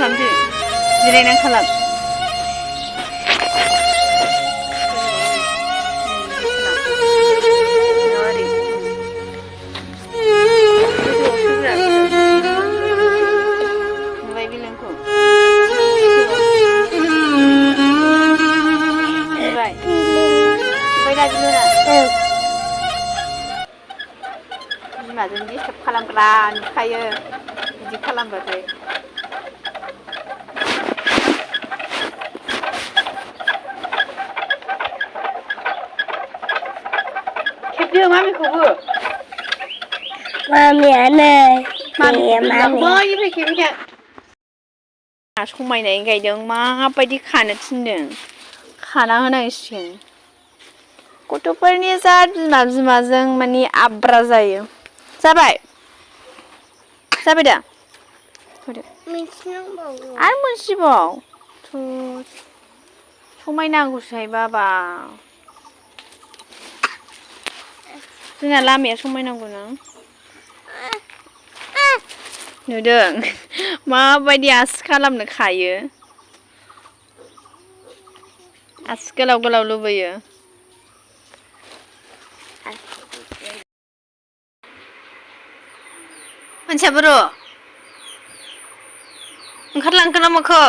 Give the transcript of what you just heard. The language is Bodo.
खालामदो जिरायनानै खालाम नुबाय बिलनखौ नुबाय दा बिलना बिमाजों डिस्टार्ब खालामग्रा नुखायो बिदि खालामबाथाय खेबदो मामिखौबो मामियानो बैनिफ्राय खेबैखा समायनाय गायदों माबायदि खानो थिनदों खाना होनांसिगोन गथ'फोरनि जा बिमाजों माने आब्रा जायो जाबाय दा आरो मोनसेबाव समायनांगौसोहाय बाबा जोंना लामाया समायनांगौ ना नुदों माबायदि आसि खालामनो खायो आसि गोलाव गोलाव लुबैयो मानसिया बर' ओंखारलांखो ना माखो